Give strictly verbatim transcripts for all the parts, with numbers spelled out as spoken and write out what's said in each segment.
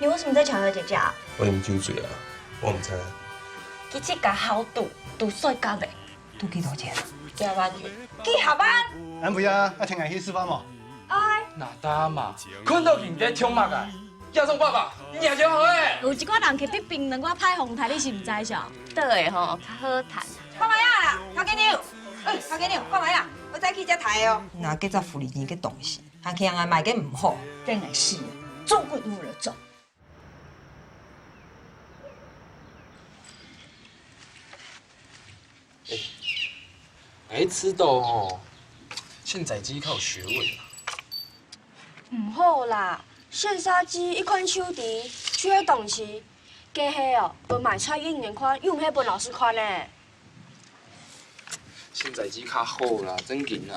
你為什麼在搶小姐家啊？我啉酒醉啊，我毋知啊。佢自家好賭，賭輸甲个。賭幾多錢啊？幾百萬。幾百萬？恁樣啊，愛𢯭𠊎去食飯無？哎，哪打嘛？看到人在搶麼个？亞中爸爸，你也就好欸。有一寡人去逼冰冷，我派紅台，你是毋知啥？對吼，較好談。看覓啊，頭家娘，哎，頭家娘，看覓啊，𠊎再去遮刣哦。拿該隻福利你个東西，還去人家買个毋好，真个是做鬼無了做。 哎，𠊎知道吼，現在機較有學問啊。毋好啦，現殺機一看就知，就係東西，該係哦，分賣菜个人看，又毋係分老師看呢。現在機較好啦，正經啊。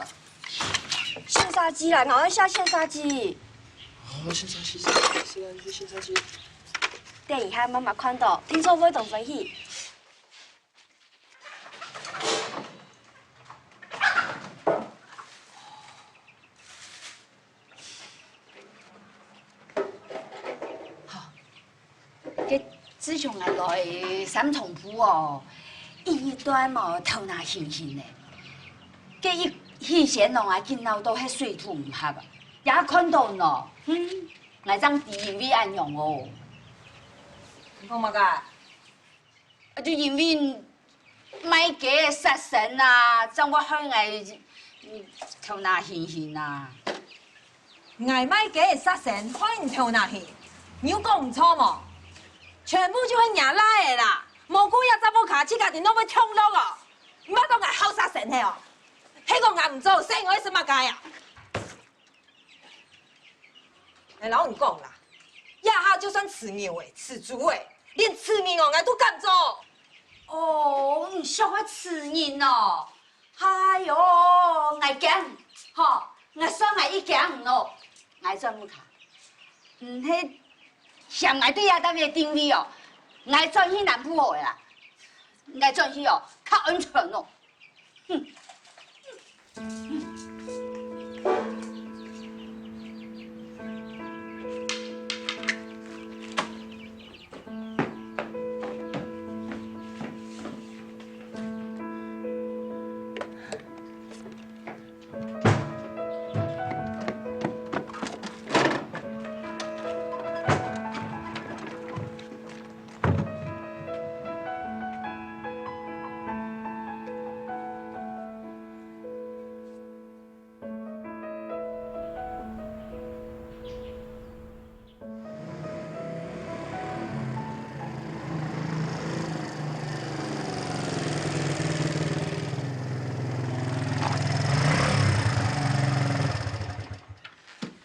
現殺機啦，𠊎愛下現殺機。哦，現殺機，現殺機，現殺機。等一下媽媽看到，定著會當歡喜。 該自從𠊎來三重埔哦，一日到暗哦，頭那暈暈个。該一起先哦，𠊎緊惱到係水土毋合啊，也看到喏，嗯，𠊎正知因為恁樣哦。你講麼个？ 啊，就因為賣雞个殺生啊，正會害𠊎，嗯，頭那暈暈啊。𠊎賣雞个殺生害你頭那暈，你有講毋著無？全部就係若倈仔啦，無顧這隻屋下，自家定著會痛落哦。你莫當𠊎好殺生係哦？係講𠊎毋做，細人仔食麼个啊？ 𠊎摎你講啦，這下就算飼牛仔、飼豬仔，連飼人哦，𠊎都敢做。哦，你想愛飼人哦？哎喲，𠊎驚，吼，𠊎算𠊎已驚哦。𠊎轉屋下，毋係嫌𠊎對這搭个定位哦，𠊎轉去南部好了啦。𠊎轉去哦，較安全哦。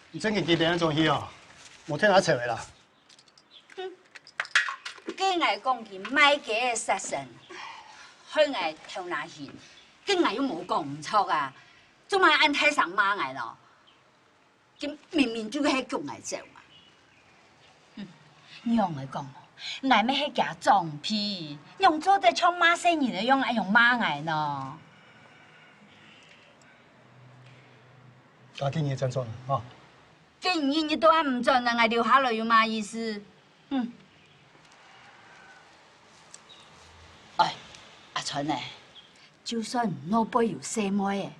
你正經幾點鐘去哦？無𢯭阿丑仔啦？ 哼，該𠊎講佢賣雞个殺生，害𠊎頭那暈，該𠊎又無講毋著啊，做麼个恁大聲罵𠊎咯？佢明明就係逐𠊎走嘛。哼，仰會講哦？𠊎乜係厥長輩，仰做得像罵細人仔樣恁樣罵𠊎呢？該今日正轉啊，吼。 該你日日都恁毋轉啊，𠊎留下來有麼意思？哼！哎，阿川仔，就算你外背有細妹仔，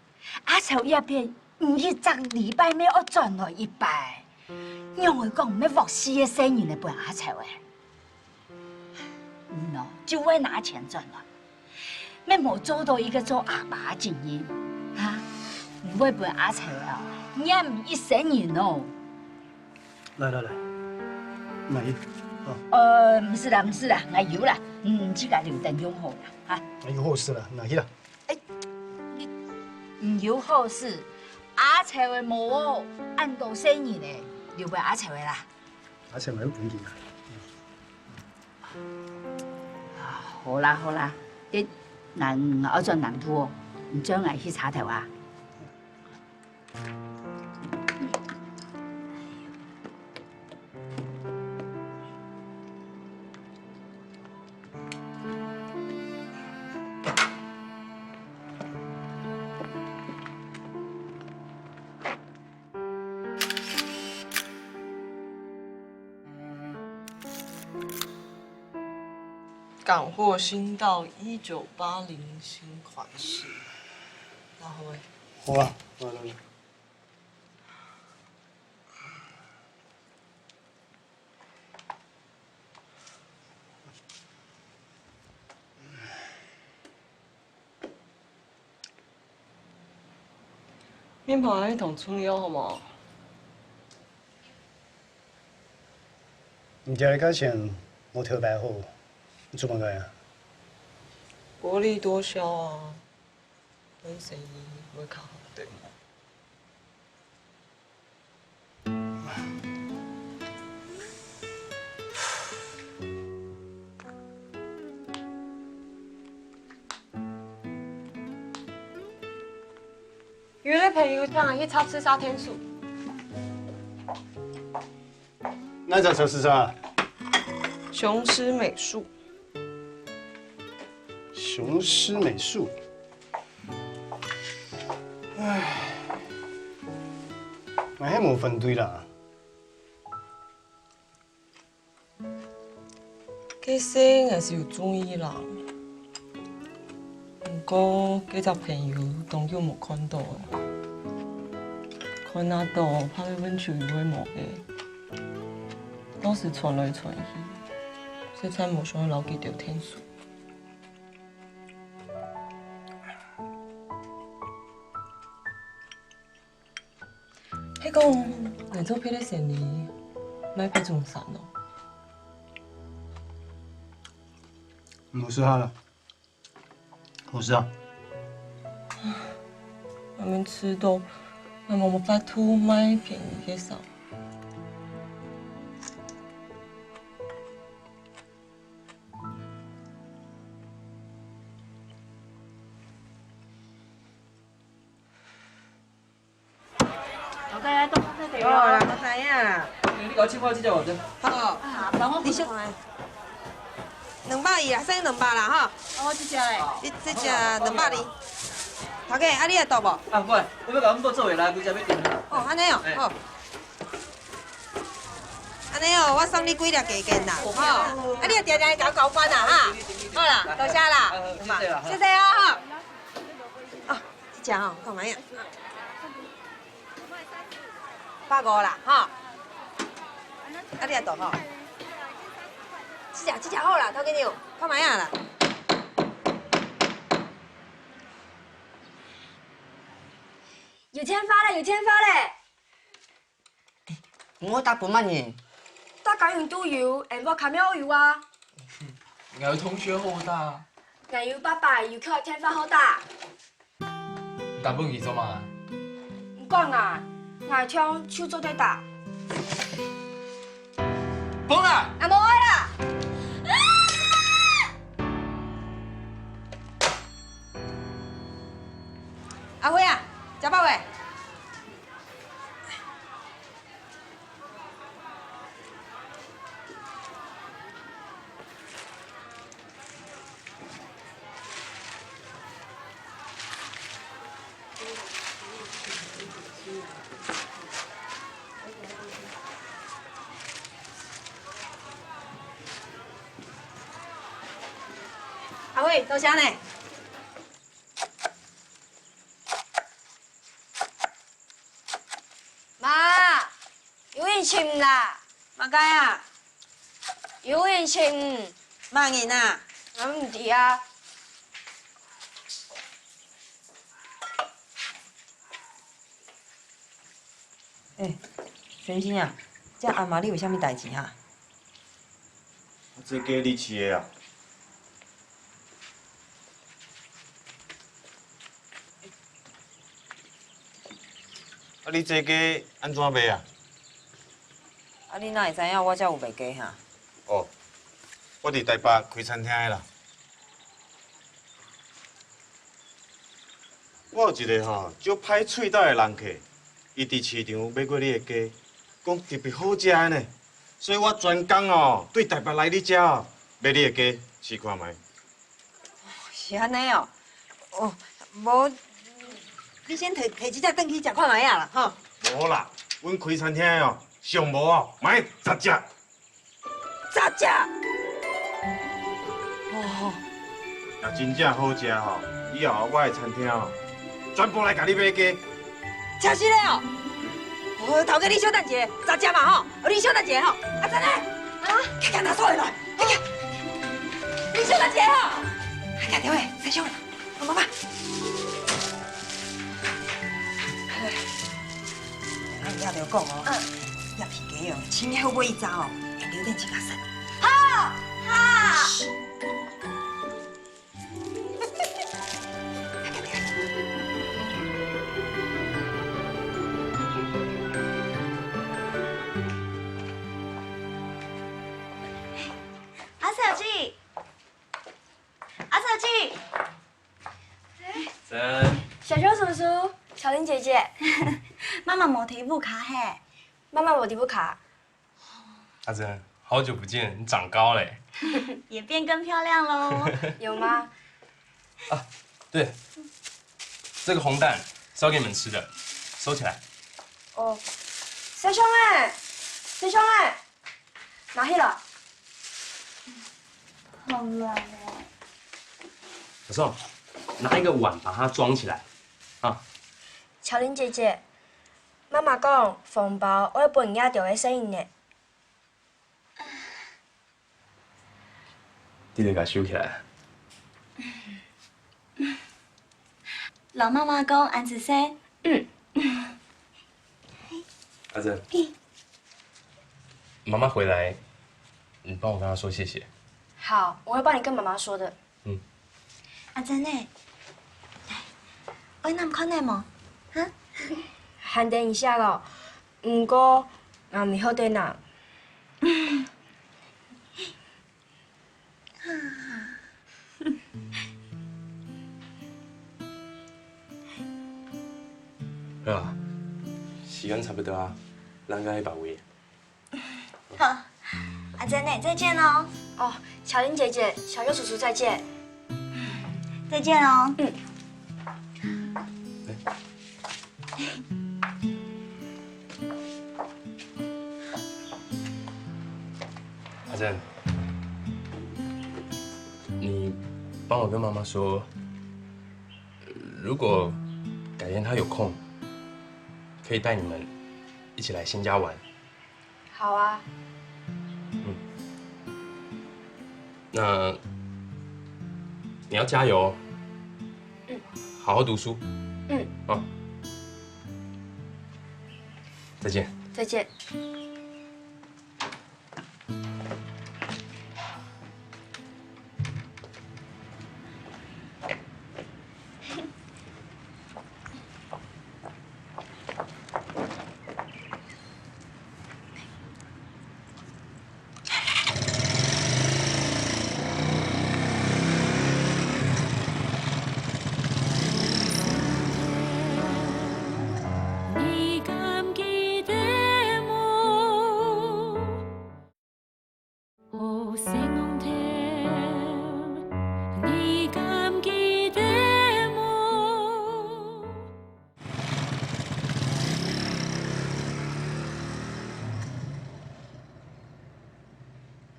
阿丑這片你一隻禮拜乜愛轉來一擺，仰會講毋係活死个細人仔分阿丑仔？ 你哦，就會拿錢轉來，乜無做到一個做阿爸个責任，哈？你會分阿丑仔哦，念一生人哦。來來來，拿去，哦。呃，毋使啦，毋使啦，𠊎有啦，嗯，自家留等用好啦，哈。𠊎有好勢啦，拿去啦。哎，你，你有好勢，阿丑个無恁多細人仔，留分阿丑个啦。阿丑个有本事啊。 啊，好啦好啦，該𠊎愛轉南部哦，你載𠊎去車頭啊。港货新到一九八零新款式。然後嘞？好啊，來來來。 面包愛同蔥油好無？你家己價錢無特別好，你做麼个啊？薄利多銷啊，恁生意會較好，對無？ 有个朋友請𠊎去雜誌社𢯭手。哪隻雜誌社？雄獅美術。雄獅美術？唉，𠊎係無反對啦。 該時𠊎係有中意人，毋過該隻朋友當久無看著了，看啊著怕會分手又會無个，到時傳來傳去，實在無想愛摎佢兜𢯭手。 係講，𠊎做別个生理，賣別種衫哦。毋使哈啦，好食啊。外面食到，𠊎無法度賣便宜个衫。 老弟，愛倒咖啡豆哦。哦，來，我知影啦。你，你共我切開這隻哦，這。好。啊，幫我分開。兩百二啦，算兩百啦，吼。哦，這隻咧。你這隻兩百二。頭家，啊，你會倒無？啊，毋會，我欲共阮某做伙來，規隻欲訂好。哦，按呢哦，欸。好。按呢哦，我送你幾粒雞肝啦，吼。啊，你愛定定共我交關啦，哈。好啦，多謝啦。啊，謝謝啦，哈。謝謝哦，吼。哦。 這隻吼，看覓啊。百五啦，吼。啊，你也懂吼。這隻，這隻好啦，頭家娘，看覓啊啦。有錢發了，有錢發了！ 我打分麼人？大家人都有，𠊎屋下乜有啊。𠊎有同學好打。𠊎有爸爸，有客電話好打。你打分佢做麼个？毋管啊，𠊎暢就做得打。分啊！啊，無愛啦！阿輝啊，食飽未？ 阿輝，多謝呢。 媽，有人尋啦。麼个啊？有人尋。麼人啊？𠊎毋知啊。欸，先生啊，這暗暝你有啥物代誌啊？ 這雞你飼个啊？啊，你這雞安怎賣啊？啊，你哪會知影我遮有賣雞哈？哦，我佇台北開餐廳个啦。 我有一个吼，足歹喙斗的人客，伊佇市場買過你的雞，講特別好食的呢，所以我專工哦，對台北來你遮哦，買你的雞試看覓。是安尼哦，哦，無，你先提，提一隻轉去食看覓啊啦，吼。無啦，阮開餐廳的哦，上無哦，買十隻。 十隻。哦，若真正好食吼，以後我个餐廳哦，全部來共你買雞。真實个哦？哦，頭家，你小等一下，再食嘛吼，哦，你小等一下吼。阿珍呢？啊？快快拿出來，快快！你小等一下吼。快快，電話，先生，我媽媽。哎，阿姨也著講哦，嗯。這皮雞哦，千萬好買一隻哦，會留等自家食。好，好。 阿小姐，阿小姐，真。小熊叔叔，巧玲姐姐，媽媽無在屋下嘿。媽媽無在屋下？ 阿珍，好久不見，你長高嘞。也變更漂亮囉。有嗎？啊，對，這個紅蛋是要給你們吃的，收起來。哦，小熊欸，小熊欸，拿去了。好軟哦。小宋，拿一個碗把它裝起來，啊。巧玲姐姐，媽媽講紅包愛分若兜个細人呢。 你得共收起來。摎媽媽講恁仔細。嗯。阿珍，媽媽回來，你幫我跟她說謝謝。好，我會幫你跟媽媽說的。 嗯。阿珍呢？來，愛揇看呢無？哈？還等一下咯，毋過，𠊎毋曉得揇。好啊，時間差不多啊，咱該去別位。 好，阿珍呢，再見哦。哦，巧玲姐姐，小佑叔叔再見。再見哦。嗯。阿珍，你幫我跟媽媽說，如果改天她有空，可以帶你們一起來新家玩。 好啊。嗯。那你要加油哦。嗯。好好讀書。嗯。啊。再見。再見。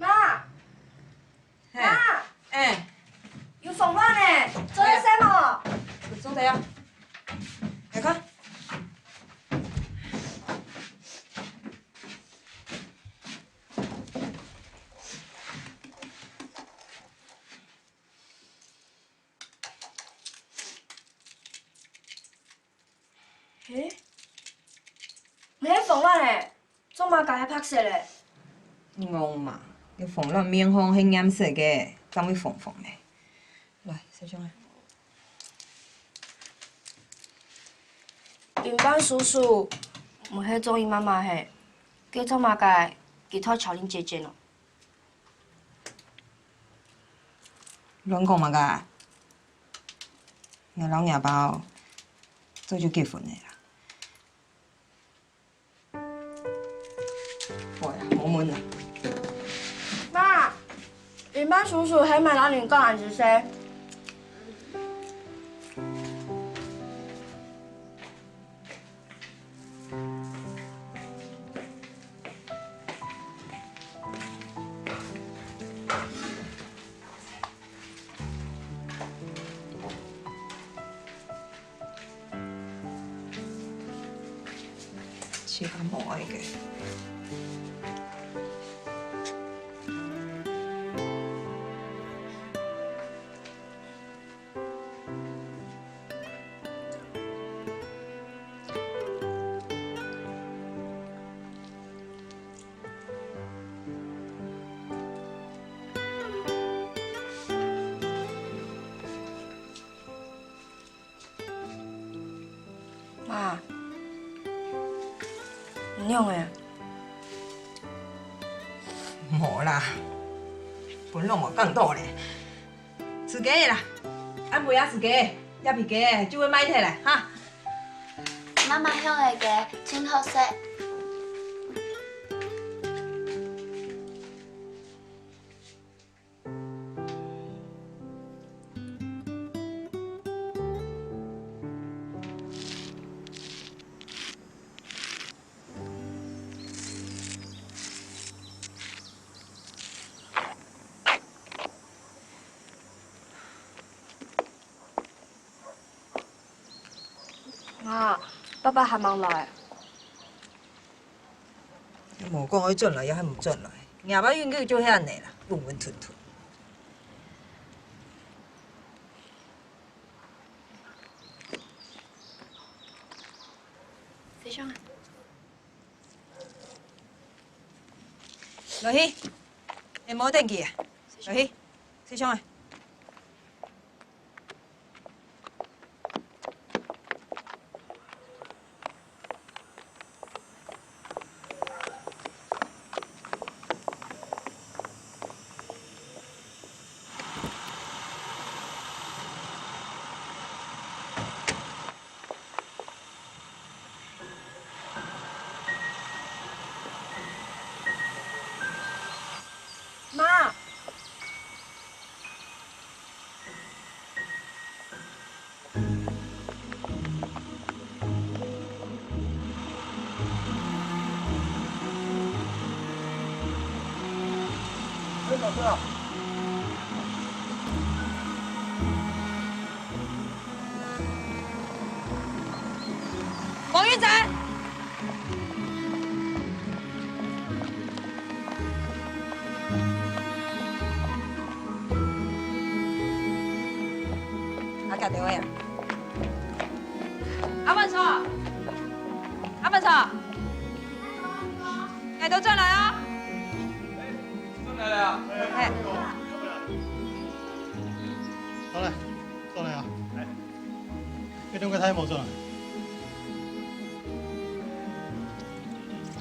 媽，嘿，媽，欸，有紅蛋呢，做得食無？做得啊，來看。 嘿，你係紅蛋欸，做麼个係白色个？你講嘛，該紅蛋面項係染色个，正會紅紅个。來，小熊啊。林班叔叔，毋係中意媽媽係，該做麼个佢討巧玲姐姐呢？ 亂講麼个啊？𠊎摎若爸早就結婚了啦。喂啊，無問啊。媽，林班叔叔係毋係摎你講恁仔細？ 你自家無愛个。 媽，你仰仔？無啦，分老母講著咧。自家个啦，恁肥啊自家个，這皮革就會賣忒來哈。媽媽向仔个，真好食。 媽，爸爸還吂來？無講愛轉來，也還毋轉來。若爸永久就係恁仔啦，溫溫吞吞。 水上啊。落去，你無電器啊？落去，水上啊。 媽。 王玉珍。啊，打電話啊。阿文叔，阿文叔，𠊎兜轉來啊。轉來了啊。嘿。好了，轉來啊。 你等下太無做了。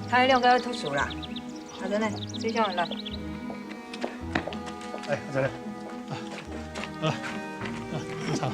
佢兩個愛讀書啦。阿珍呢？水上來。哎，阿珍呢？啊，好了，啊，不吵了。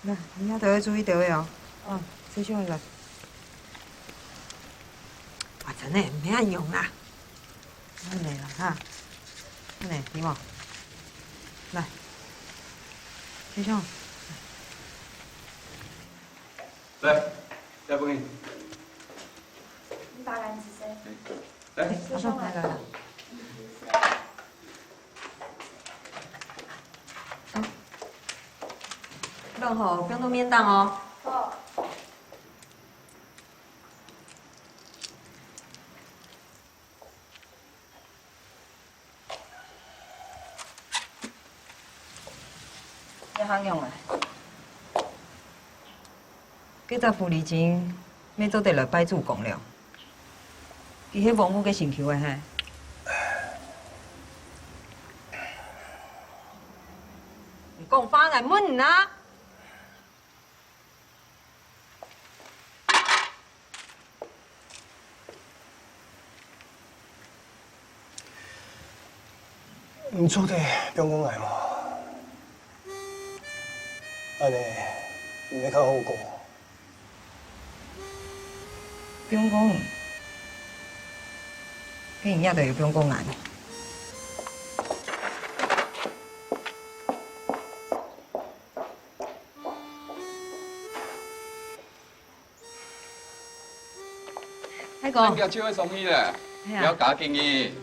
來，你這兜愛注意兜仔哦。哦，水上來。啊，真个，毋免恁樣啦。恁樣啦，哈。恁樣，對無？來，水上。來，這分你。你把籃子收。來。 阿叔，來來來。弄好，放到面頂哦。好。這下仰仔？ 該隻狐狸精乜做得來拜祖公了。佢係王屋个心臼仔嘿。你講話𠊎問你啊！ 你做得放過𠊎無？恁樣，你會較好過。不用講，該你也得有不用講啊。大哥，你就手會鬆去咧，係啊。你要加緊去。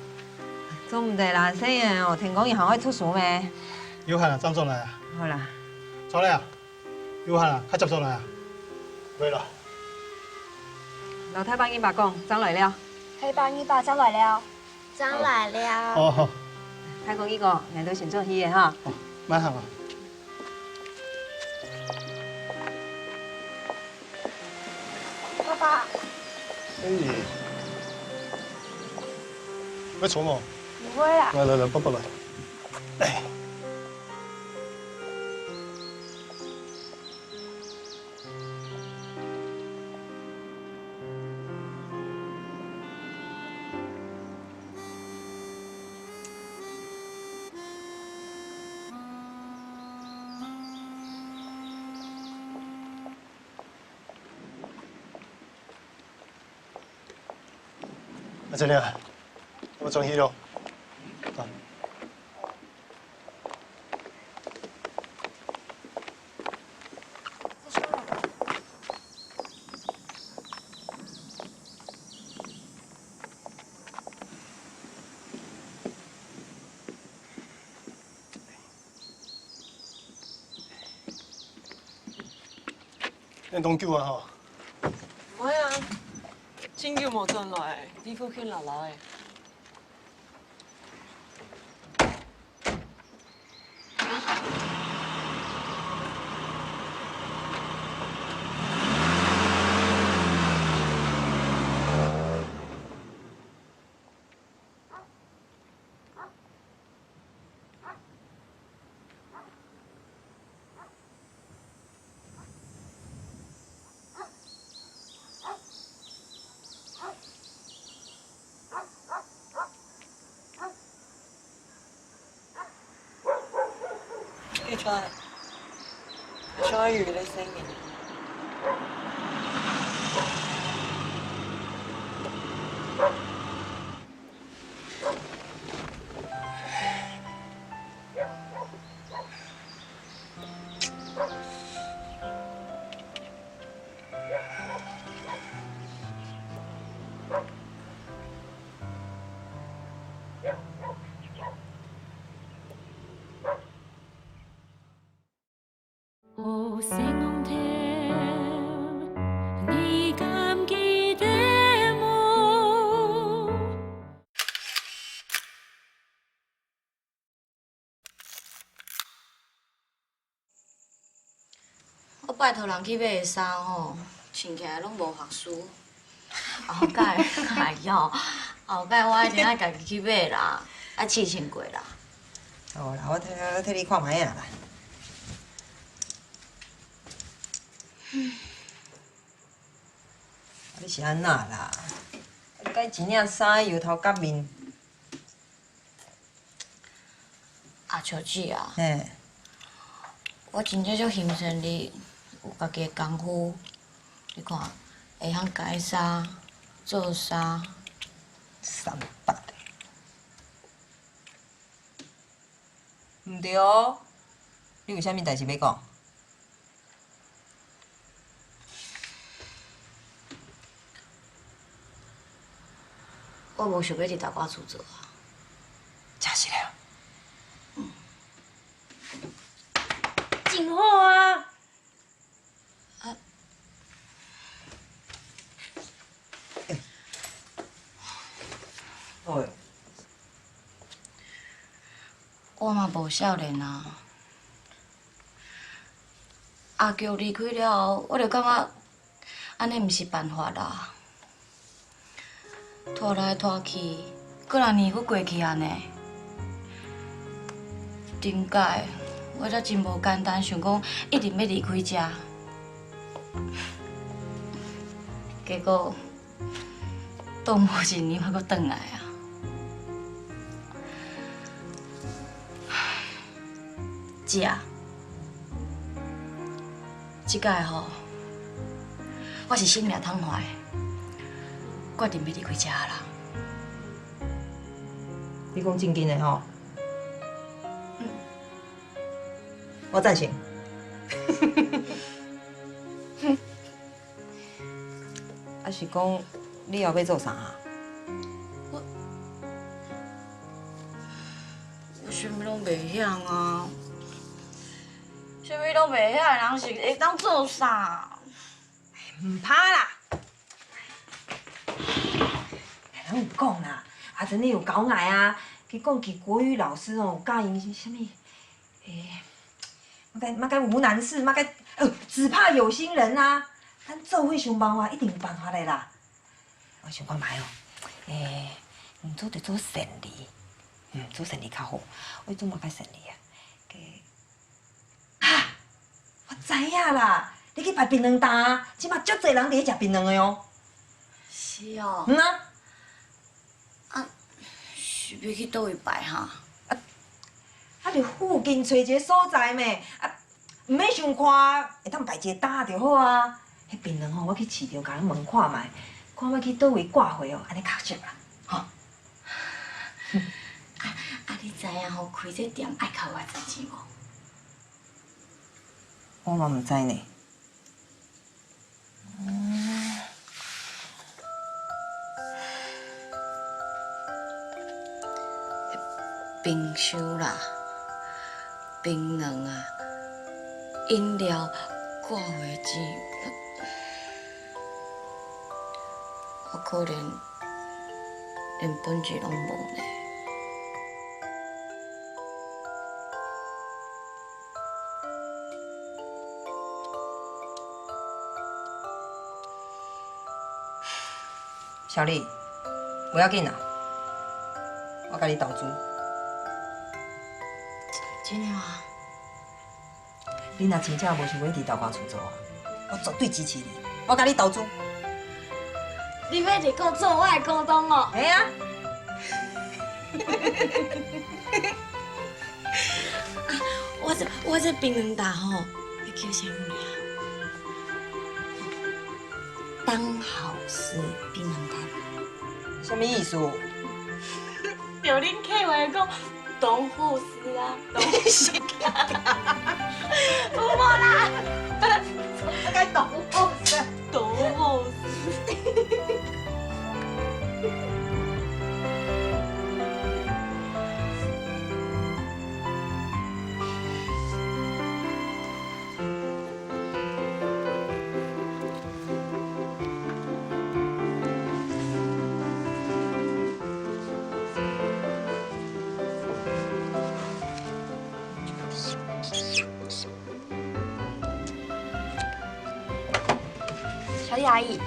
做毋得啦，細人哦，聽講以後愛讀書咩？有閒啊，正轉來啊。好啦。轉來啊。 有閒啊，較接轉來啊。會啦。摎大伯、二伯講，正來尞。大伯、二伯，正來尞。正來尞。哦，好。大哥、二哥，𠊎兜先轉去咧哈。哦，慢行啊。爸爸。哎，會坐無？毋會啦。來來來，抱抱來。哎。 阿珍啊，𠊎轉去咯。啊。 等當久啊吼。毋會啊，真久無轉來，這附近老老个。 一串，像魚个聲音。 哦，細戇頭，你敢記得無？我拜託人去買个衫吼，穿起來攏無合適。 後擺，哎喲，後擺我一定愛家己去買啦，愛試穿過啦。好啦，我替，我替你看覓啊啦。你是按怎啦？你該一領衫又頭甲面， 阿秋姐啊，嘿。我真正足欣賞你有家己的功夫。你看，會曉改衫、做衫。三八。毋對哦，你有啥物代誌欲講？ 我無想欲佇大哥厝做啊。真是了。嗯。真好啊。啊。好了。 我嘛無少年啊。阿菊離開了後，我就感覺按呢毋是辦法啦。拖來拖去，幾若年又過去按呢。頂擺我才真無簡單想講一定欲離開遮。結果 都無一年，我閣轉來啊。姐，一這屆吼，我是性命通壞，決定欲離開遮啦。你講正經的吼？嗯。我贊成。啊是講你後尾欲做啥啊？我，我啥物攏袂曉啊。啥物攏袂曉的人是會當做啥？毋怕啦。人有講啦，阿珍你有交代啊，去講佢國語老師哦，教𪜶啥物，誒， 麼个麼个無難事，麼个呃，只怕有心人啊。咱做伙想辦法，一定有辦法的啦。我想看覓哦，誒，你做得做生理，嗯，做生理較好。我做麼个生理啊？該，啊，我知影啦，你去排檳榔擔啊，這馬足濟人佇咧食檳榔的哦。是哦。嗯啊。 啊，是欲去佗位排哈？啊，啊，就附近揣一个所在咩，啊，毋免傷闊，會當排一个擔就好啊。彼檳榔吼，我去市場共人問看覓，看欲去佗位掛貨哦，按呢較適啦，吼。啊，啊，你知影吼，開這店愛扣偌濟錢無？我嘛毋知呢。 冰箱啦，檳榔啊，飲料，掛貨錢，我可能連本錢攏無呢。 小麗，無要緊啦，我共你投資。真的嗎？你若真正無想欲佇豆乾厝做啊，我絕對支持你，我共你投資。你欲入股做我的股東哦？嘿啊。 啊，我這，我這檳榔擔吼，欲叫啥物名？當好司檳榔擔。啥物意思？就恁客話講，當好司啊，當好司。有無啦？該當好司。當好司。 小麗阿姨。啊？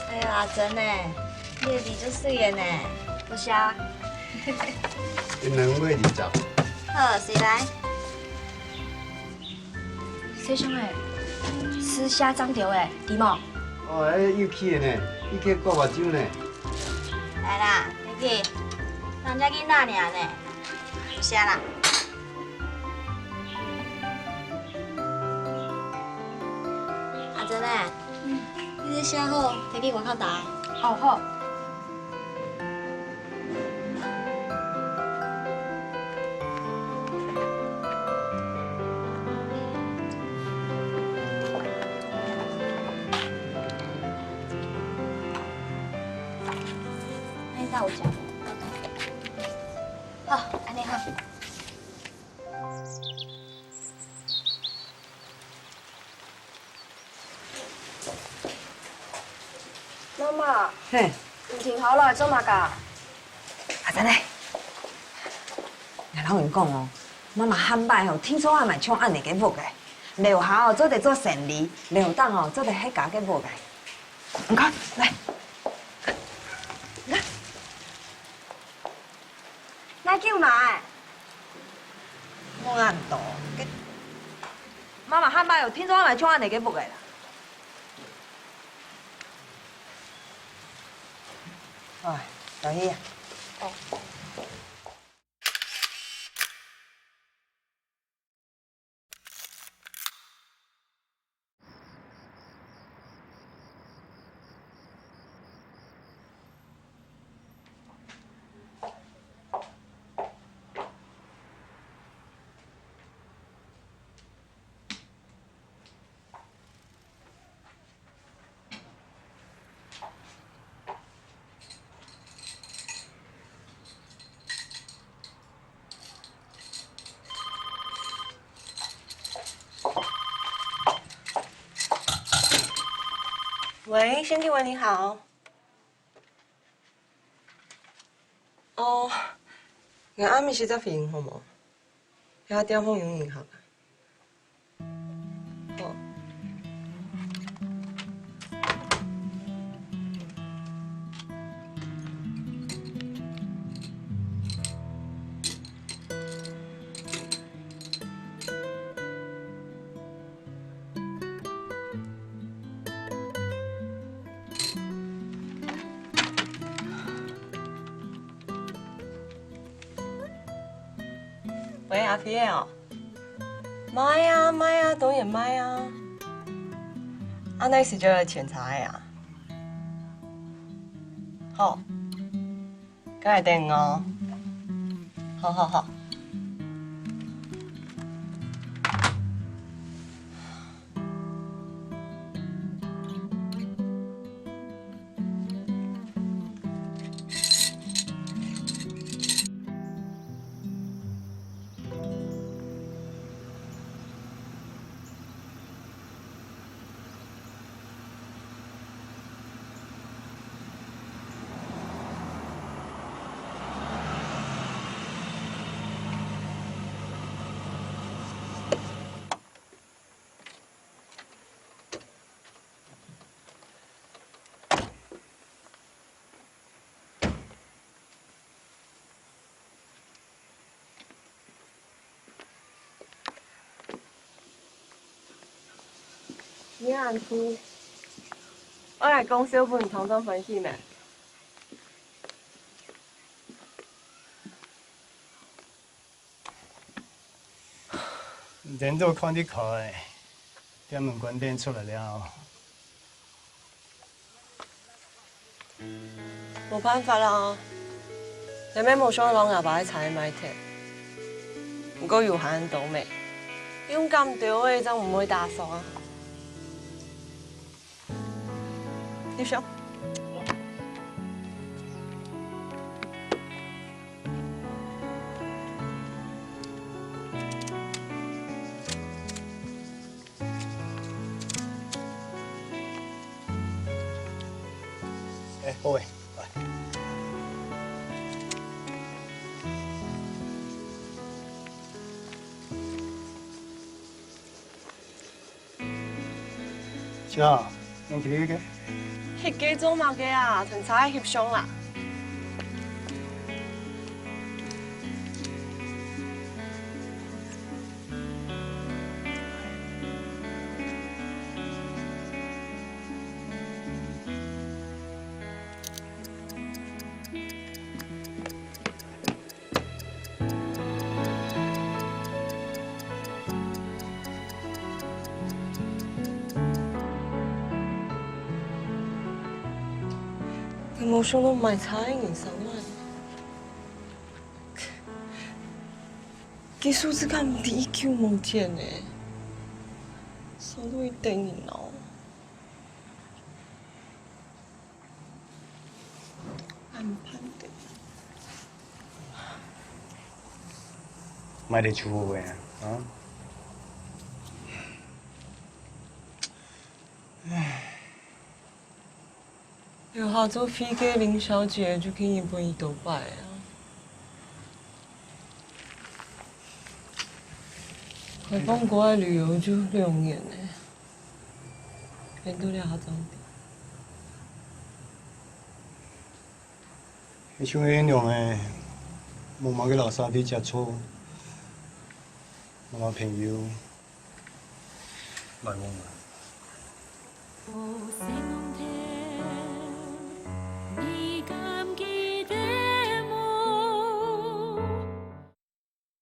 哎喲，阿珍呢？你的梨足媠的呢。多謝啊。一兩尾梨汁。好，隨來。小兄弟，是寫章條的，對無？哦，哎，有去的呢，伊去割目睭呢。來啦，你去，人家囡仔爾呢。 有寫啦。阿珍呢？嗯。你這寫好，提去外口貼。哦，好。那你帶我講。 好，按呢好。媽媽，嘿。你停好了做麼个？阿珍呢？𠊎摎你講哦，媽媽下擺吼，聽說還買像恁仔个屋仔，樓下哦做得做生理，樓頂哦做得歇家个屋仔。你看，來，你看。 哪久買？無恁多，該媽媽下擺有聽說買像恁仔个屋仔啦。哎，來去啊。哦。喂，兄弟，喂，你好。哦，𠊎暗晡時再回應好無？這下電話有人客啊。好。 喂，阿飛哦。毋係啊，毋係啊，當然毋係啊。啊，你係愛檢查个啊？好。 該等哦。好好好。 你恁酷，𠊎來講笑分你當當歡喜咩？ 你等都看得開，店門關等出來了。無辦法啦，這乜無想摎𠊎爸个車賣忒，毋過有閒到咩？勇敢兜仔正毋會打爽啊！ 你想。哎，各位，來。 小，用這個。這個做麼个啊？同車翕相啊？無想到賣車个人生啊！技術這个毋係一久無見个，速度一等人哦。 恁盼得。買得出貨个啊？唉。有合作費个林小姐就去日本已多擺啊。開放國外旅遊就兩年了。 變到這下正知。你像恁樣个，無麼个摎社會接觸，無麼朋友，來往來。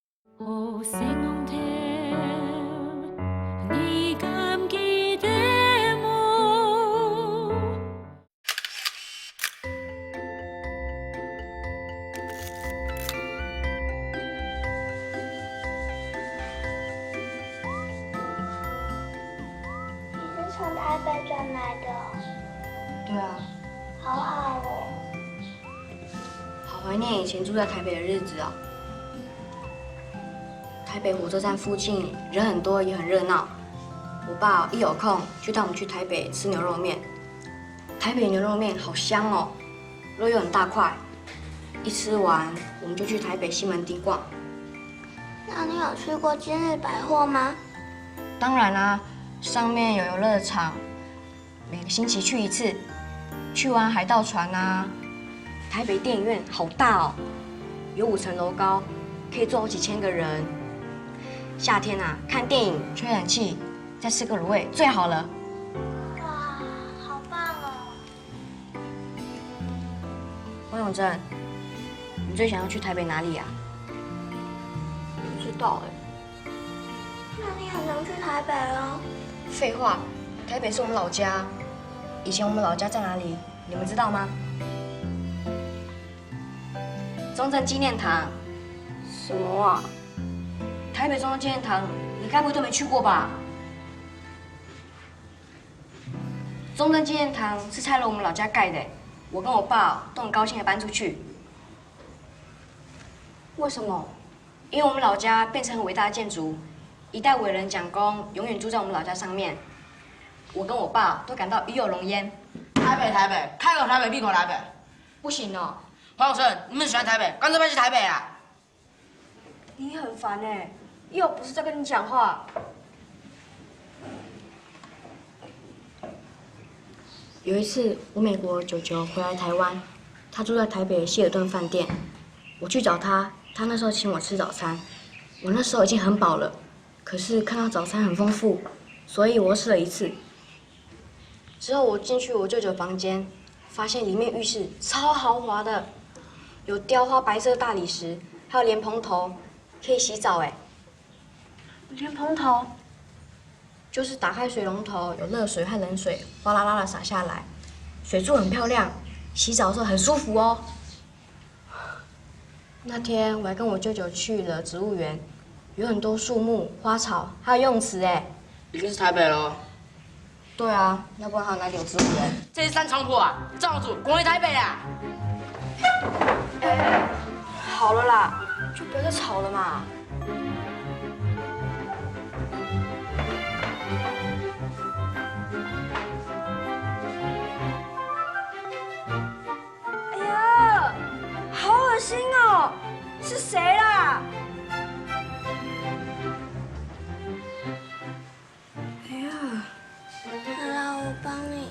你是從台北轉來的哦？對啊。好好哦。 好懷念以前住在台北的日子哦。台北火車站附近人很多，也很熱鬧。我爸一有空就帶我們去台北吃牛肉麵。台北牛肉面好香哦，肉又很大块，一吃完我们就去台北西门町逛。那你有去过今日百货吗？当然啦，上面有游乐场，每个星期去一次，去玩海盗船啊。台北电影院好大哦，有五层楼高，可以坐好几千个人。夏天啊，看电影、吹冷气，再吃个卤味最好了。哇，好棒哦！王永贞，你最想要去台北哪里啊？不知道哎。那你很常去台北哦？废话，台北是我们老家。以前我们老家在哪里？你们知道吗？中正纪念堂。什么啊？台北中正纪念堂，你该不会都没去过吧？中正纪念堂是拆了我们老家盖的，我跟我爸都很高兴的搬出去。为什么？因为我们老家变成很伟大的建筑，一代伟人蒋公永远住在我们老家上面。我跟我爸都感到与有荣焉。台北，台北，开口台北，闭口台北。不行哦，黄永生，你们喜欢台北，干脆搬去台北啊！你很烦哎，又不是在跟你讲话。有一次，我美国舅舅回来台湾，他住在台北的希尔顿饭店，我去找他，他那时候请我吃早餐，我那时候已经很饱了，可是看到早餐很丰富，所以我吃了一次。之后我进去我舅舅房间，发现里面浴室超豪华的，有雕花白色大理石，还有莲蓬头，可以洗澡哎。莲蓬头？就是打开水龙头，有热水和冷水哗啦啦的洒下来，水柱很漂亮，洗澡的时候很舒服哦。那天我还跟我舅舅去了植物园，有很多树木、花草，还有游泳池哎。一定是台北喽。对啊，要不然还有哪里有植物园？这是三重埔啊，赵主，国立台北啊。好了啦，就不要再吵了嘛。哎呀，好恶心哦！是谁啦？哎呀，好啦，我帮你。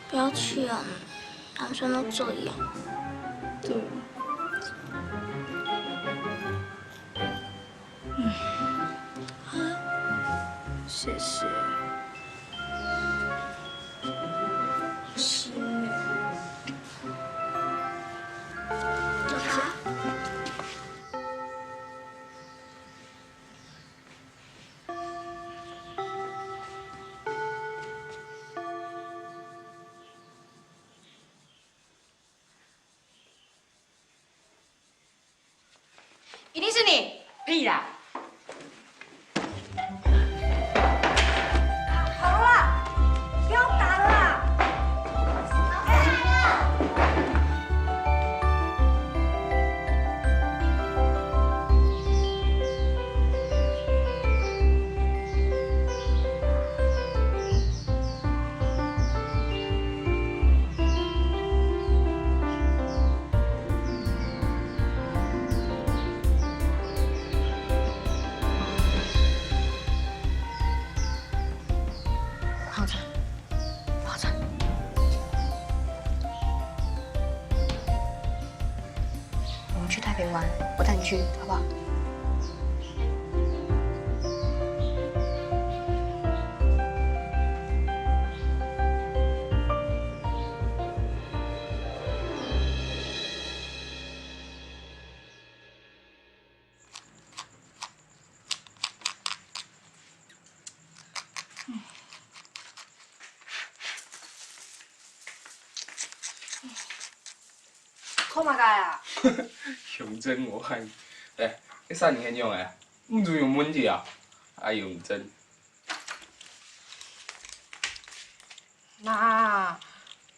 不要气啊，男生都这样。对。谢谢。是。一定是你。屁啦！好了啦，不要打了啦。我们去台北玩，我带你去，好不好？看么个啊？胸针我看，哎，你生理很勇哎，毋注意有问题啊？哎，胸针。妈，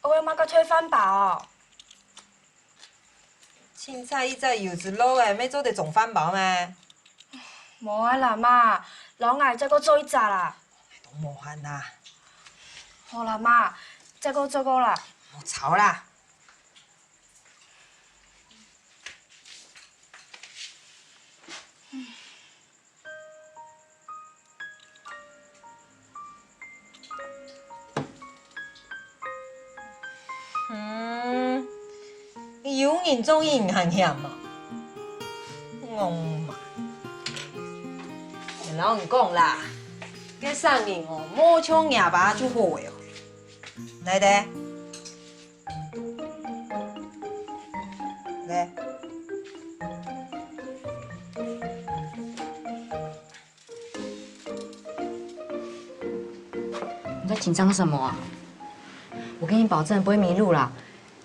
我要买个退饭包。凊彩一隻柚子肉哎，乜做得裝飯包咩？無啊啦媽，老外再過做一隻啦。都無閒啦。好啦媽，再過，再過啦。莫吵啦。 嗯，有人中意你還嫌啊？我嘛，𠊎摎你講啦，該生人哦，莫像若爸就好了。來得，來。 你在緊張什麼啊？我跟你保證不會迷路啦。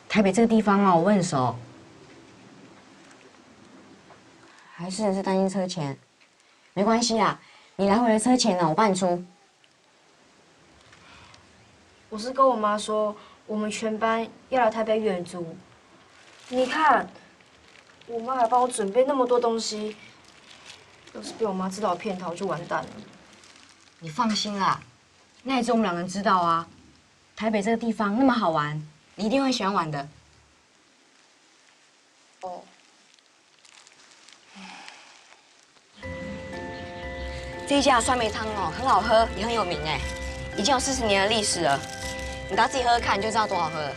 台北這個地方哦，我很熟。還是你是擔心車錢？沒關係啦，你來回的車錢呢，我幫你出。 我是跟我媽說，我們全班要來台北遠足。你看，我媽還幫我準備那麼多東西，要是被我媽知道我騙她，我就完蛋了。你放心啦，那一次我們兩個人知道啊，台北這個地方那麼好玩，你一定會喜歡玩的。 哦。這一家酸梅湯哦，很好喝，也很有名哎，已經有四十年的歷史了。你到自己喝喝看，你就知道多好喝了。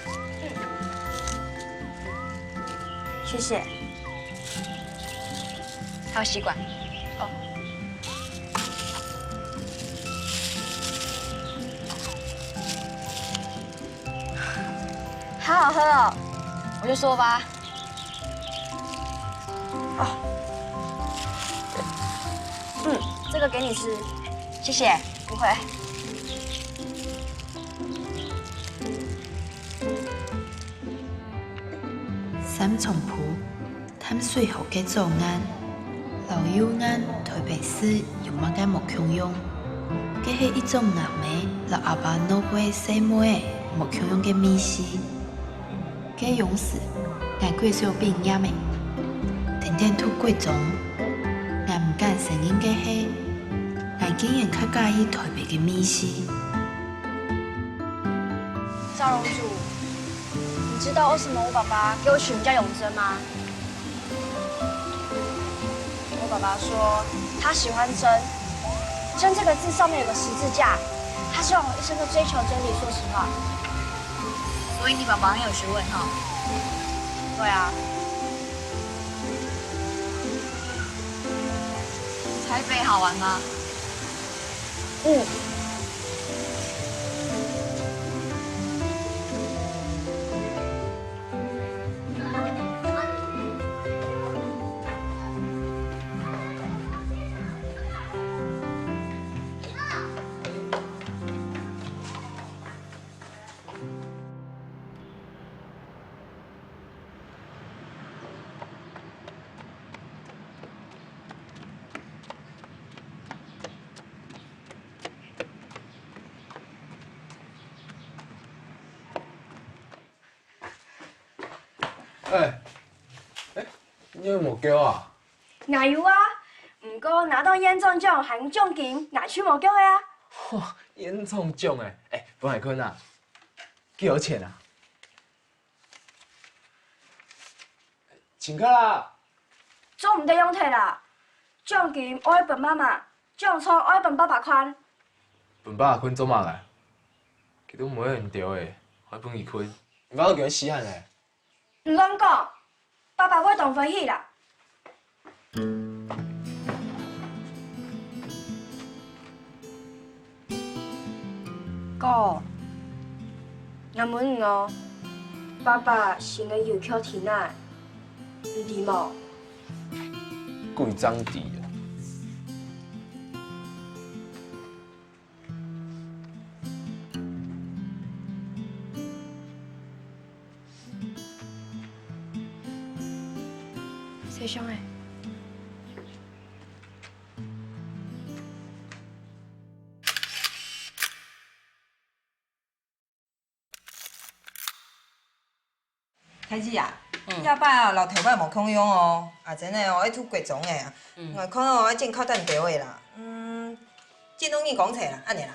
謝謝。還有吸管。哦。 好好喝哦，我就說吧。哦，嗯，這個給你吃。謝謝。不會。三重埔 淡水河个左岸摎右岸，台北市有麼个無共樣？該係一種吾姆摎阿爸老輩細妹仔無共樣个味緒。該央時，𠊎國小畢業仔，跈等讀國中，𠊎毋敢承認个係，𠊎竟然較佮意台北个味緒。 趙榮祖，你知道為什麼我爸爸給我取名叫永貞嗎？我爸爸說他喜歡貞，貞這個字上面有個十字架，他希望我一生都追求真理。說實話。所以你爸爸很有學問哈。對啊。台北好玩嗎？ 嗯。哎，哎，你有無噭啊？𠊎有啊，毋過拿到縣長獎還有獎金，𠊎就無噭个啊。哇，縣長獎欸！哎，分𠊎看啊，幾多錢啊？ 請客啦！做毋得用忒啦，獎金愛分媽媽，獎狀愛分爸爸看。分爸爸看做麼个？佢都毋會恁丟欸，愛分佢看。你爸都叫佢死閒咧。你亂講，爸爸會當歡喜啦。 哥，𠊎問你哦，爸爸心个郵票在哪，你知無？鬼正知啊！ 細香欸。大姊啊，嗯。這擺啊，摎頭擺無共樣哦，阿珍仔哦，愛讀國中仔啊。嗯。𠊎看哦，愛剪較短條仔啦。嗯，剪到耳公齊啦，恁仔啦。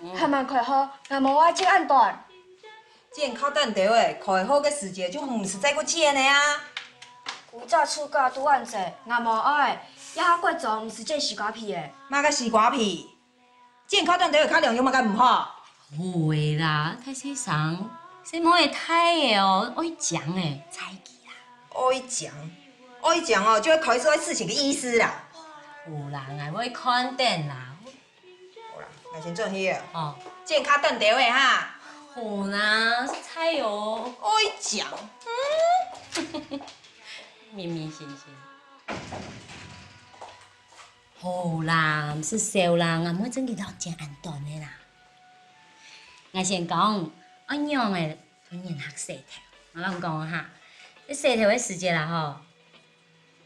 嗯。還吂開學，𠊎無愛剪恁短。剪較短兜仔，開學个時節就毋使再過剪了啊。規隻暑假都恁濟，𠊎無愛，這下國中毋使剪西瓜皮了。麼个西瓜皮？ 剪較短兜仔較靚有麼个毋好？會啦，大細聲，細妹仔大了哦，愛靚仔，在意啦。愛靚，愛靚哦，就係開始愛事情个意思啦。好啦，𠊎會看等啦。好啦，𠊎先轉去了。哦，剪較短兜仔哈。好啦，在哦。愛靚，嗯。明明星星。 好啦，毋使愁啦，𠊎毋會真个摎剪恁短个啦。𠊎先講，愛仰仔同人客洗頭。𠊎摎你講哈，這洗頭个時節啦吼，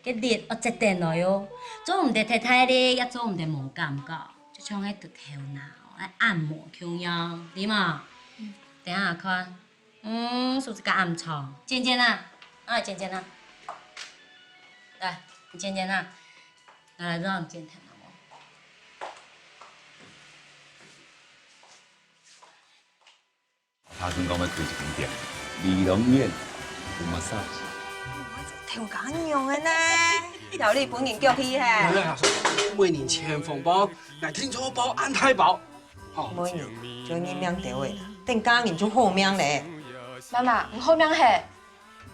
該力愛節等來哦，做毋得忒大力，也做毋得無感覺，就像該頭那愛按摩共樣，知無？等下看。 嗯，手指甲暗長，剪剪啊，啊，剪剪啊。來，你剪剪啊，拿來讓你剪頭毛。他跟講要開一間店，美容院，有massage。頭家娘个呢，料理本人叫去嘿。每人千紅包，來聽說包安泰包。 每日就認命兜仔啦，等嫁人就好命咧。媽媽，毋好命嘿！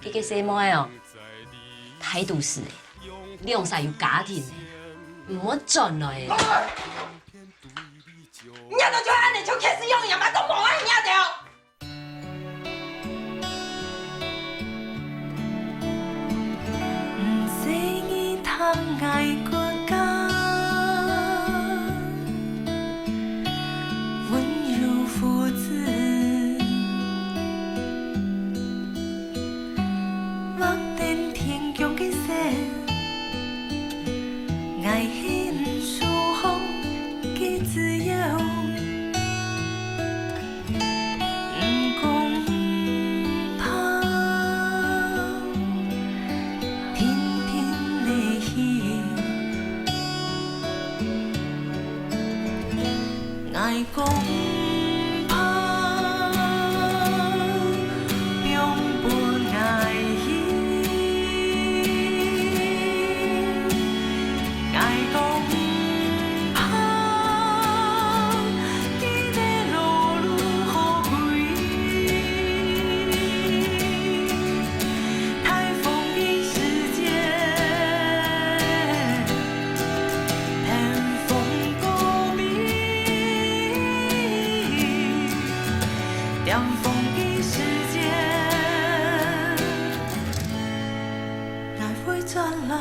這个細妹哦，大都市个，兩儕有家庭个，毋會轉來个。你都就恁樣就開始用，也嘛都無愛你兜。 毋使你聽𠊎國家，溫柔父子，望等天降个星，𠊎係毋舒服个自由。 毋講怕，定定來去。𠊎講怕，放分𠊎去。 𠊎講毋怕，記得路路好開。颱風个時節，屏風高邊，點風个時節，𠊎會轉來。